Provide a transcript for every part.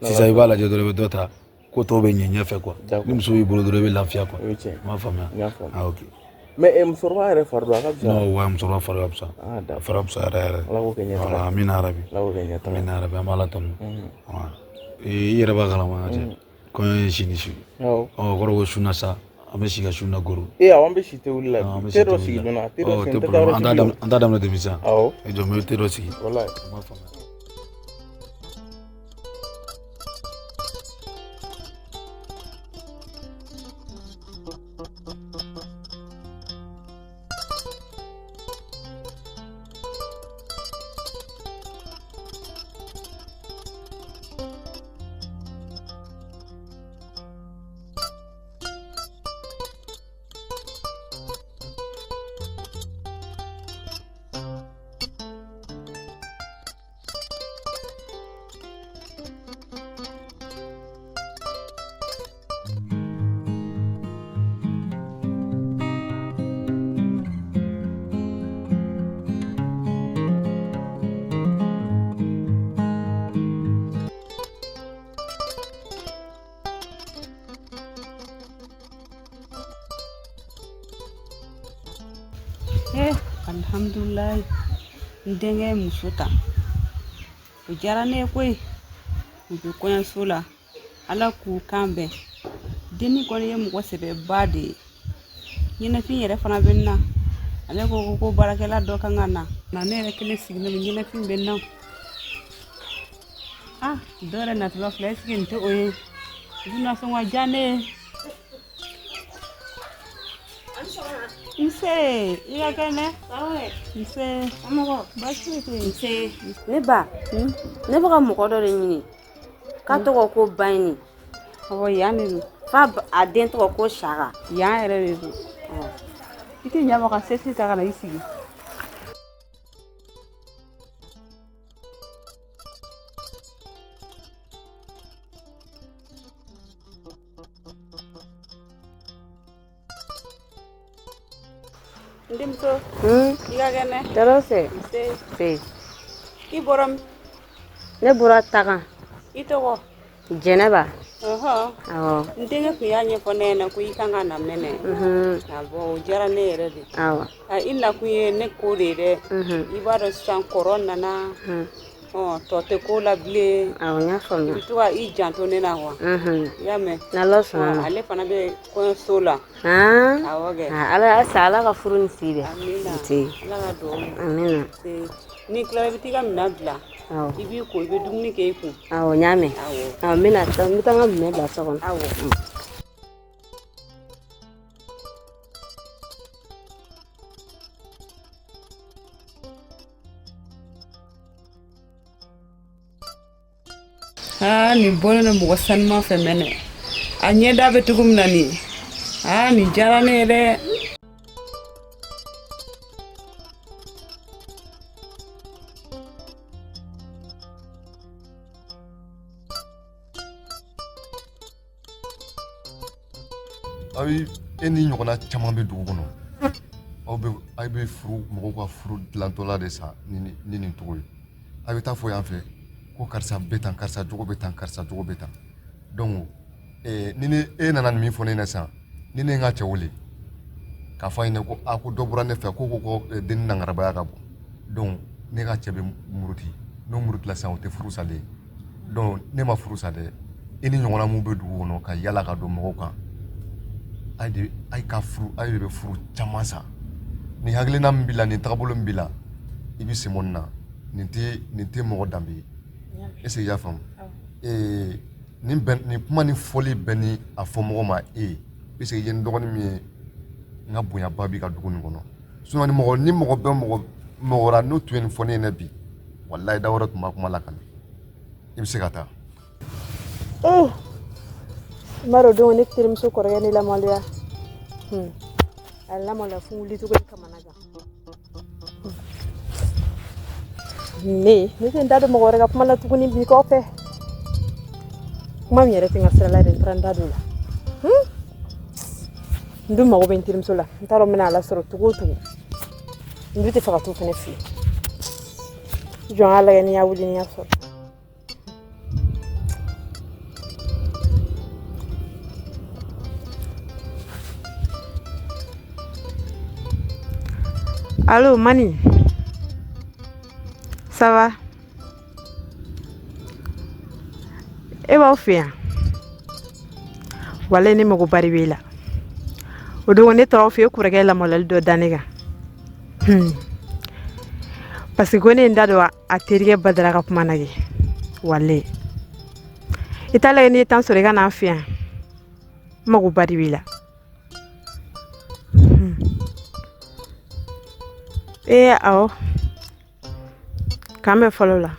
Sisan i b'a lajɛ dɔrɔn, i bɛ dɔ ta, ko tɔw bɛ ɲɛ ɲɛfɛ quoi. Ni muso b'i bolo dɔrɔn, i bɛ lafiya quoi. O ye tiɲɛ ye. I m'a faamuya? N y'a faamu. Ah, ok. Mais musokɔrɔba yɛrɛ fari don, a ka fisa? Non, ouais, musokɔrɔba fari ka fisa. Ah, d'accord. Fari ka fisa yɛrɛ yɛrɛ. Ala k'o kɛ ɲɛtaga Voilà, ye. amina yarabi. Ala k'o kɛ ɲɛtaga ye. Amina yarabi, an b'Ala tanu. Voilà. I yɛrɛ b'a kalama cɛ. Kɔɲɔ ye sini su. Awɔ. Ɔ, o kɔrɔ ko su na sa, an bɛ si ka su na goro. Ee, awɔ, an bɛ si tewuli la An bi. bɛ Te si dɔ tewuli sigi la. joona, te Ɔ, dɔ o sigi, tɛ n tɛ taa problème. yɔrɔ An si t'a bilen. daminɛ, an t'a daminɛ depuis sisan. Awɔ. I jɔ, n bɛ te dɔ sigi. Walayi. I m'a faamuya. Eh, alhamdulilayi, n denkɛ ye muso ta, o diyara ne ye koyi. U bɛ kɔɲɔso la, Ala k'u kan bɛn. Denni kɔni ye mɔgɔ sɛbɛba de ye. Ɲɛnafin yɛrɛ fana bɛ n na. Ale ko ko baarakɛla dɔ kan ka na na, ne yɛrɛ kelen sigilen don, ɲɛnafin bɛ n na. Ah, dɔ yɛrɛ natɔla filɛ, est ce que nin tɛ o ye? U bɛna sɔn ka diya ne ye. Nse, i ka kɛnɛ? Nse. Baasi foyi tɛ yen. Nse. Ne ba, ne bɛ ka mɔgɔ dɔ de ɲini k'a tɔgɔ ko Bayini. Awɔ, yan de don. F'a a den tɔgɔ ko Saka. Yan yɛrɛ de don. I tɛ ɲa ma ka sesi ta ka na i sigi. N denmuso, i ka kɛnɛ? Tɔɔrɔ tɛ. Nse. Nse. I bɔra min? Ne bɔra Tagan. I tɔgɔ? Jɛnɛba. Ɔhɔ. Awɔ. N denkɛ tun y'a ɲɛfɔ ne ɲɛna ko i kan ka na mɛnɛ. Awɔ, o diyara ne yɛrɛ de. Awɔ. I nakun ye ne ko de ye dɛ. I b'a dɔn sisan kɔrɔ nana. Ɔ, tɔ tɛ ko la bilen. Awɔ, n y'a faamuya. I bɛ to ka i janto ne na wa. I y'a mɛn? N'Ala sɔnna ma. Ale fana bɛ kɔɲɔso la. Awɔ kɛ. Ala halisa Ala ka furu ni si bɛn. Amina. Nse. Ala ka duwawu minɛ. Amina. Nse. N'i tilala, i bɛ t'i ka minɛn bila. Awɔ. I b'i ko, i bɛ dumuni kɛ i kun. Awɔ, n y'a mɛn. Awɔ. Awɔ, n bɛna taa, n bɛ taa n ka minɛn bila so kɔnɔ. Awɔ. Aa, nin bɔlen don mɔgɔ sanuman fɛ mɛnɛ. A ɲɛda bɛ cogo min na nin ye. Aa, nin diyara ne ye dɛ. Aw e ni ɲɔgɔnna caman bɛ dugu kɔnɔ, aw bɛ aw bɛ furu mɔgɔw ka furu dilantɔla de sa ni nin cogo ye. A bɛ taa fɔ yan fɛ ko karisa bɛ tan, karisa jogo bɛ tan, karisa jogo bɛ tan. Donc ni ne e nana nin min fɔ ne ɲɛna sisan, ni ne ye n ka cɛ wele k'a fɔ a ɲɛna ko a ko dɔ bɔra ne fɛ ko denni nangarabaya ka bon, donc ne ka cɛ bɛ muruti. N'o murutila sisan, o tɛ furu salen ye. Donc ne ma furu sa dɛ. E ni ɲɔgɔnna mun bɛ dugu kɔnɔ ka yala ka don mɔgɔw kan, a de a ka furu, a de bɛ furu caman sa. Nin hakilina min b'i la, nin taabolo min b'i la, i bɛ sen bɔ nin na. Nin tɛ mɔgɔ danbe ye. Est ce que i y'a faamu? Nin bɛn nin kuma nin fɔli bɛn ni a fɔ mɔgɔ ma e ye, puisque i ye n dɔgɔnin min ye, n ka bonyaba b'i ka dugu nin kɔnɔ. Sinon ni mɔgɔ bɛ mɔgɔ mɔgɔ la, n'o tun ye nin fɔ ne ɲɛna bi, walayi, da wɛrɛ tun b'a kuma lakale. I bɛ se ka taa. Eh, n b'a dɔn don ne terimuso kɔrɔkɛ ne lamaloya. A lamaloya fo n wulicogo ye kamana gan. Ne tɛ n da don mɔgɔ wɛrɛ ka kuma la tuguni bi kɔfɛ. Kuma min yɛrɛ tɛ n ka sira la yɛrɛ, n taara n da don o la. N dun mago bɛ n terimuso la, n t'a dɔn n bɛna a lasɔrɔ cogo o cogo. N dun tɛ fɛ ka t'o fɛnɛ fili. Jɔn y'a lajɛ ni n y'a wele, ni n y'a sɔrɔ. Allo Mani, ça va? E b'aw fɛ yan? Walayi ne magoba de b'e la. O don ne taara aw fɛ yen, e kɔrɔkɛ ye lamalali dɔ da ne kan. Parce que ko ne ye n da don a terikɛ Badara ka kuma na kɛ. Walayi. I t'a lajɛ n'i ye temps sɔrɔ i ka na an fɛ yan. N magoba de b'i la. Ee awɔ. K'an bɛn fɔlɔ la.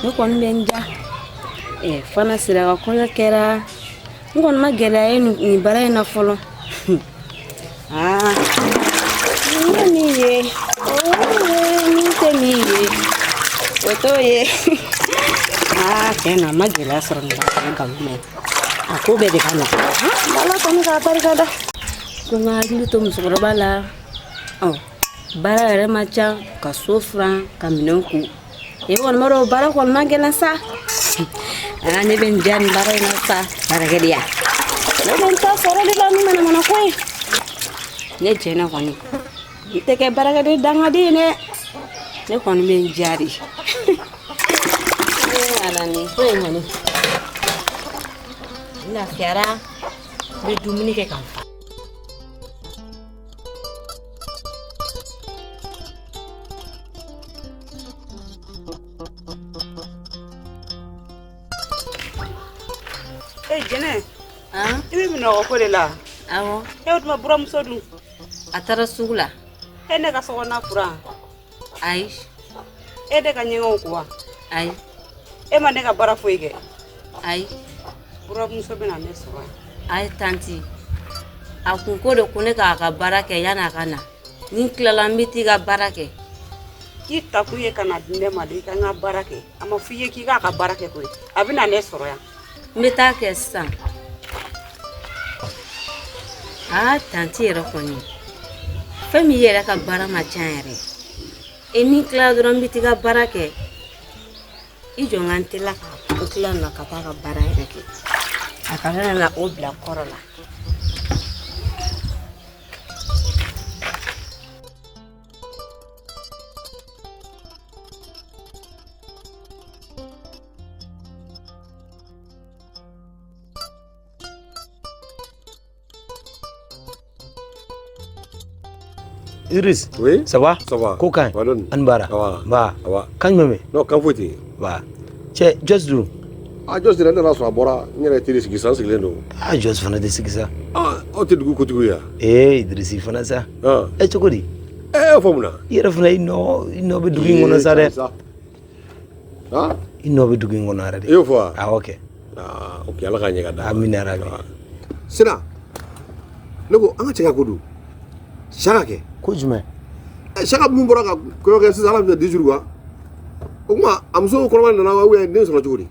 Ne kɔni bɛ n ja fana sira ka kɔɲɔ kɛra n kɔni ma gɛlɛya ye nin baara in na fɔlɔ. Aa nin ye min ye, o ye min tɛ min ye, o t'o ye. Aa tiɲɛ na n ma gɛlɛya sɔrɔ nin baara in nkalon ma ye, a ko bɛɛ de ka nɔgɔn. Ala kɔni k'a barika da. Ko n ka hakili to musokɔrɔba la, ɔ baara yɛrɛ ma ca, ka so furan, ka minɛn ko. E kɔni b'a dɔn baara kɔni man gɛlɛn sa. Aa ne bɛ n diya nin baara in na sa, baarakɛdenya. Ne bɛ n ta sɔrɔ de la ni manamana ko ye. Ne jɛnɛ kɔni, n tɛ kɛ baarakɛden dangaden ye dɛ. Ne kɔni bɛ n diya de. Ala nin ko in kɔni. N lafiyara, n bɛ dumuni kɛ ka n fa. E Jɛnɛ, i bɛ minɔgɔ ko de la? Awɔ. E o tuma buramuso dun? A taara sugu la. E ne ka sokɔnɔna furan? Ayi. E ne ka ɲɛgɛnw ko wa? Ayi. E ma ne ka baara foyi kɛ? Ayi. Buramuso bɛna ne sɔrɔ yan. Ayi tanti, a kun ko de ko ne k'a ka baara kɛ yan'a ka na. Ni n tilala n bɛ t'i ka baara kɛ. K'i ta kun ye ka na di ne ma de, i ka n ka baara kɛ. A ma f'i ye k'i k'a ka baara kɛ koyi. A bɛna ne sɔrɔ yan. N bɛ taa kɛ sisan. Aa tanti yɛrɛ kɔni, fɛn min yɛrɛ ka baara ma ca yɛrɛ. E ni n tilala dɔrɔn n bɛ t'i ka baara kɛ. I jɔ n ka n teliya ka n tila na ka taa ka baara yɛrɛ kɛ. A kana na o bila kɔrɔ la. Idriss. Oui. Ça va? Ça va. Ko kan? Pardon. An bara. Ça va. Ba. Ça va. Kan jumɛn bɛ? Non, kan foyi tɛ yen. Ba. Cɛ, Jos dun? Ah, Jos de ne nana sɔrɔ a bɔra n yɛrɛ teri sigi sisan, n sigilen don. Ah, Jos fana tɛ sigi sa. Ah, aw tɛ dugu kotigiw ye wa? Ee, Idriss fana sa. Ah. E cogo di? Eh, o fɔ mun na? I yɛrɛ fana i nɔ bɛ dugu in kɔnɔ sa dɛ. Ah? I nɔ bɛ dugu in kɔnɔ yɛrɛ de. I y'o fɔ wa? Awɔ kɛ. Ah, ok, Ala k'a ɲɛ ka d'a ma. Amina yarabi. Sira, ne ko an ka cɛ ka ko don. Saka kɛ. Ko jumɛn? Saka min bɔra ka kɔɲɔ kɛ sisan, ala bɛ 10 jours wa? O tuma a muso kɔnɔma nana wa ou bien den sɔrɔ cogo di?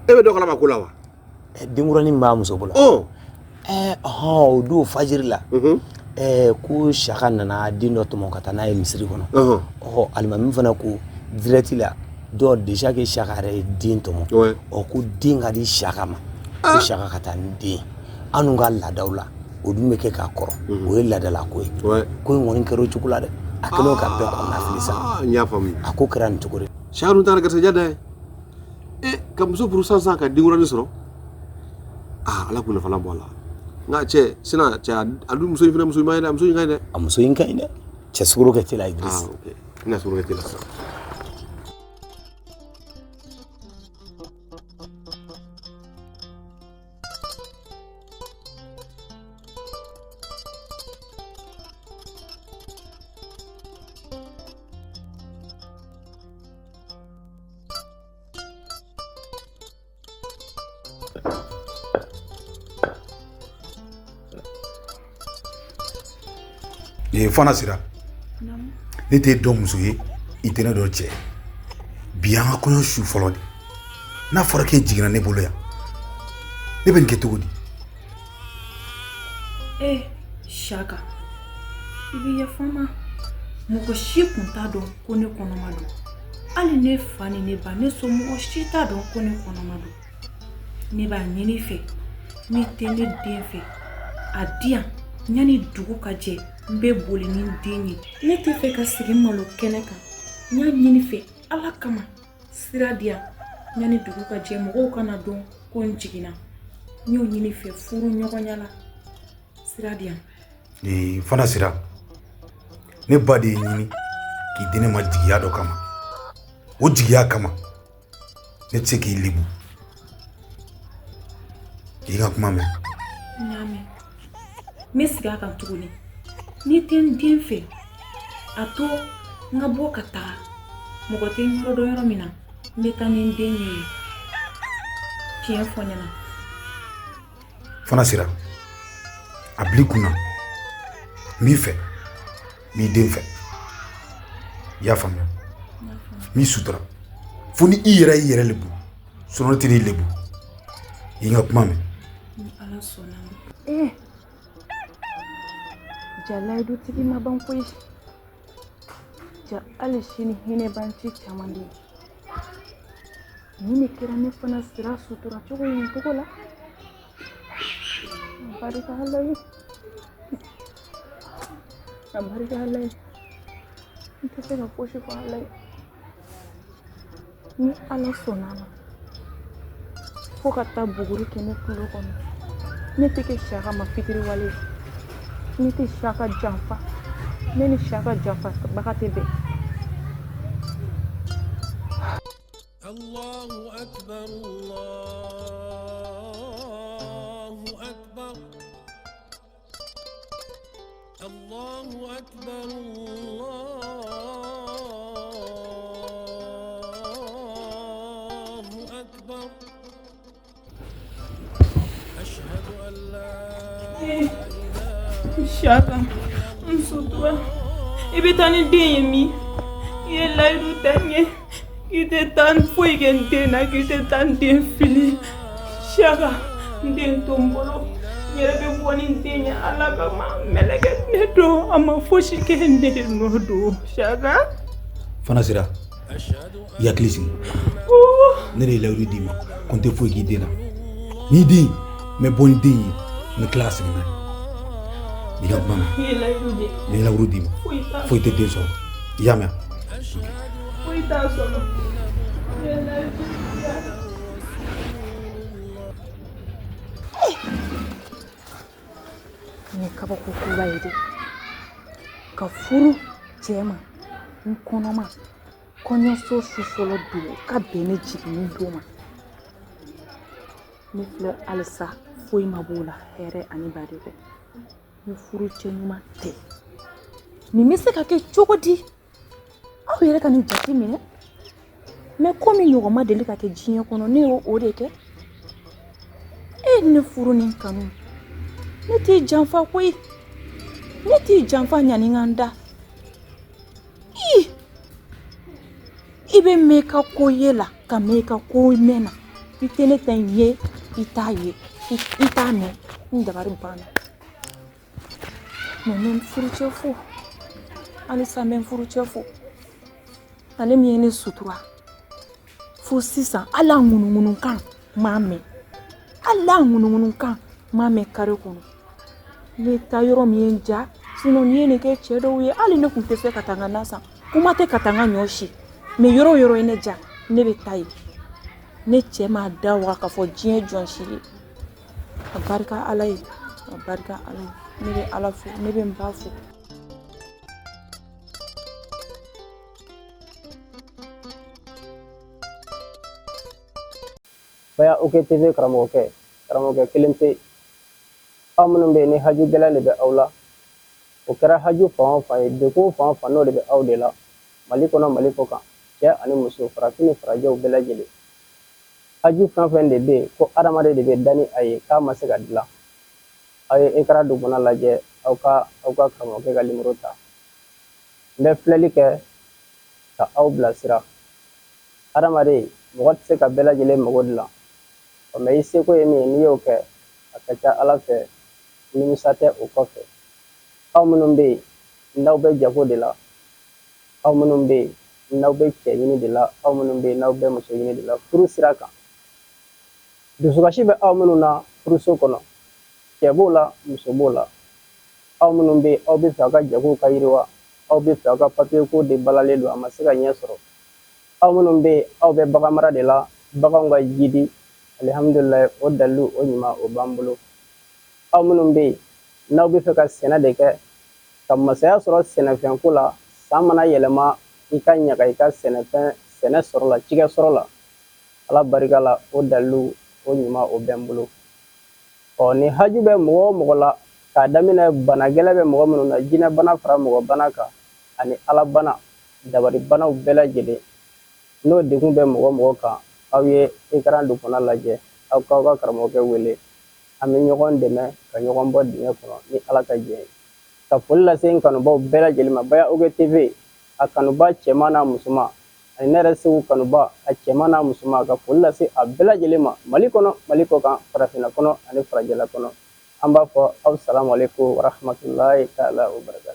E bɛ dɔ kalama ko la wa? Denkuranin min b'a muso bolo. Ɔ. Ɔhɔn, o don fajiri la. Ko Saka nana den dɔ tɔmɔ ka taa n'a ye misiri kɔnɔ. Ɔ, alimami fana ko direct la dɔw déjà que Saka yɛrɛ ye den tɔmɔ. Ɔ, ko den ka di Saka ma. Ko Saka ka taa ni den ye. Anw ka laadaw la. O dun bɛ kɛ k'a kɔrɔ, o ye laadalako ye. Ko in kɔni kɛra o cogo la dɛ, a kɛlen ka bɛɛ kɔnɔna fili sa. N y'a faamu. A ko kɛra nin cogo de. Siyaka dun taara garisɛgɛ da ye. E ka muso furu sisan ka denkuranin sɔrɔ, aa, Ala k'u nafalan bɔ a la. Nka cɛ sina cɛ, a dun muso in fana muso ɲuman ye dɛ, a muso in ka ɲi dɛ. A muso in ka ɲi dɛ. Cɛ, sukaro kɛ te la, Idris. Ah ok, n bɛna sukaro kɛ te la sisan. Ee, Fana Sira, ne t'e dɔn muso ye, i tɛ ne dɔn cɛ. Bi y'an ka kɔɲɔ su fɔlɔ de. N'a fɔra k'e jiginna ne bolo yan, ne bɛ nin kɛ cogo di? Eh, Shaka, i bɛ yafa n ma. Mɔgɔ si kun t'a dɔn ko ne kɔnɔma don. Hali ne fa ni ne ba, ne somɔgɔ si t'a dɔn ko ne kɔnɔma don. Ne b'a ɲini i fɛ, n'i tɛ ne den fɛ, a di yan yanni dugu ka jɛ, n bɛ boli ni n den ye. Ne tɛ fɛ ka sigi malo kɛnɛ kan. N y'a ɲini i fɛ Ala kama, sira di yan yanni dugu ka jɛ, mɔgɔw kana dɔn ko n jiginna. N y'o ɲini i fɛ furu ɲɔgɔnya la, sira di yan. Ee, Fana Sira, ne ba de ye ɲini k'i di ne ma jigiya dɔ kama. O jigiya kama, ne tɛ se k'i lebu. I ka kuma mɛn. N y'a mɛn, n bɛ segin a kan tuguni. N'i tɛ n den fɛ, a to n ka bɔ ka taga, mɔgɔ tɛ n yɔrɔ dɔn yɔrɔ min na, n bɛ taa ni n den ye yen. Tiɲɛ fɔ n ɲɛna. Fana Sira, a bil'i kun na, n b'i fɛ, n b'i den fɛ. I y'a faamuya? N b'i sutura fo ni i yɛrɛ y'i yɛrɛ lebu, sinon ne tɛ n'i lebu. I ka kuma mɛn. Ni Ala sɔnna ma. Eh, ja layidutigi ma ban koyi. Ja hali sini hinɛ b'an ci caman de ye. Nin de kɛra ne fana sira sutura cogo in cogo la. A barika Ala ye, a barika Ala ye. N tɛ se ka fosi fɔ Ala ye. Ni Ala sɔnna a ma, fo ka taa buguri kɛ ne tulo kɔnɔ, ne tɛ kɛ Siyaka ma fitiriwale ye. Ne tɛ Siyaka janfa, ne ni Siyaka janfabaga tɛ bɛn. الله أكبر الله أكبر الله أكبر الله أكبر أشهد أن لا Siyaka, n sutura, i bɛ taa ni den ye min? I ye layidu ta n ye k'i tɛ taa foyi kɛ n den na, k'i tɛ taa n den fili. Siyaka, n den to n bolo, n yɛrɛ bɛ bɔ ni n den ye. Ala kama, mɛlɛkɛ ne don, a ma fosi kɛ, ne de nɔ don. Siyaka. Fana Sira, i hakili sigi. Ne de ye layidu d'i ma ko n tɛ foyi k'i den na. N'i den, n bɛ bɔ ni den ye, n bɛ tila ka segin n'a ye. I ka kuma mɛn. I ye layidu di. N ye layidu d'i ma. Foyi t'a. Foyi tɛ den sɔrɔ, i y'a mɛn? Foyi t'a sɔrɔ. I ye layidu di. Nin ye kabako koba ye dɛ, ka furu cɛ ma n kɔnɔma, kɔɲɔso su fɔlɔ don ka bɛn ne jiginni don ma. Ne filɛ halisa, foyi ma b'o la, hɛrɛ ani baden kɔ. Ni furu cɛ ɲuman tɛ, nin bɛ se ka kɛ cogo di? Aw yɛrɛ ka nin jate minɛ. Mɛ komi ɲɔgɔn ma deli ka kɛ diɲɛ kɔnɔ, ne y'o o de kɛ. E ye ne furu ni kanu, ne t'i janfa koyi, ne t'i janfa ɲani n ka n da. I i bɛ mɛn i ka ko ye la ka mɛn i ka ko mɛn na. I tɛ ne ta in ye, i t'a ye, i t'a mɛn. N dabari banna. Mɛ n bɛ n furucɛ fo halisa, n bɛ n furucɛ fo, ale min ye ne sutura fo sisan. Hali a ŋunuŋunukan m'a mɛn, hali a ŋunuŋunukan m'a mɛn kare kɔnɔ. N bɛ taa yɔrɔ min ye n diya. Sinon n'i ye nin kɛ cɛ dɔw ye, hali ne tun tɛ se ka taa n ka na san. Kuma tɛ ka taa n ka ɲɔ si. Mais yɔrɔ o yɔrɔ ye ne diya, ne bɛ taa yen. Ne cɛ m'a da waga k'a fɔ diɲɛ jɔn si ye. A barika Ala ye, a barika Ala ye. Ne bɛ Ala fo, ne bɛ n ba fo. Baya OK TV karamɔgɔkɛ, karamɔgɔkɛ kelen pe. Aw minnu bɛ yen ni haju gɛlɛn de bɛ aw la, o kɛra haju fan o fan ye, degun fan o fan n'o de bɛ aw de la, Mali kɔnɔ, Mali kɔ kan, cɛ ani muso, farafin ni farajɛw bɛɛ lajɛlen. Haju fɛn o fɛn de bɛ yen ko adamaden de bɛ da ni a ye k'a ma se ka dilan, aw ye écran dugumana lajɛ, aw ka aw ka karamɔgɔkɛ ka nimoro ta. N bɛ filɛli kɛ ka aw bilasira. Adamaden, mɔgɔ tɛ se ka bɛɛ lajɛlen mago dilan, ɔ mais i seko ye min ye, n'i y'o kɛ, a ka ca Ala fɛ nimisa tɛ o kɔfɛ. Aw minnu bɛ yen n'aw bɛ jago de la, aw minnu bɛ yen n'aw bɛ cɛ ɲini de la, aw minnu bɛ yen n'aw bɛ muso ɲini de la furu sira kan, dusukasi bɛ aw minnu na furuso kɔnɔ, cɛ b'o la, muso b'o la, aw minnu bɛ yen aw bɛ fɛ aw ka jagow ka yiriwa, aw bɛ fɛ aw ka papiye ko de balalen don, a ma se ka ɲɛ sɔrɔ, aw minnu bɛ yen aw bɛ bagan mara de la, baganw ka jidi, alihamudulilayi, o dalilu o ɲuman o b'an bolo. Aw minnu bɛ yen n'aw bɛ fɛ ka sɛnɛ de kɛ, ka masaya sɔrɔ sɛnɛfɛnko la, san mana yɛlɛma i ka ɲaga i ka sɛnɛfɛn sɛnɛ sɔrɔ la, cikɛ sɔrɔ la, Ala barika la, o dalilu o ɲuman o bɛ n bolo. Ɔ ni haju bɛ mɔgɔ o mɔgɔ la, k'a daminɛ bana gɛlɛn bɛ mɔgɔ minnu na, jinɛ bana fara mɔgɔ bana kan, ani ala bana, dabari banaw bɛɛ lajɛlen, n'o degun bɛ mɔgɔ o mɔgɔ kan, aw ye écran dugumana lajɛ, aw k'aw ka karamɔgɔkɛ wele, an bɛ ɲɔgɔn dɛmɛ ka ɲɔgɔn bɔ dingɛ kɔnɔ ni Ala ka jɛn ye. Ka foli lase n kanubaw bɛɛ lajɛlen ma, Baya OK TV a kanuba cɛman n'a musoman, ani ne yɛrɛ Segu kanuba a cɛman n'a musoman, ka foli lase a bɛɛ lajɛlen ma Mali kɔnɔ, Mali kɔ kan, farafinna kɔnɔ ani farajɛla kɔnɔ. An b'a fɔ aw salamu aleykum warahmatulahi taala wa barakatu.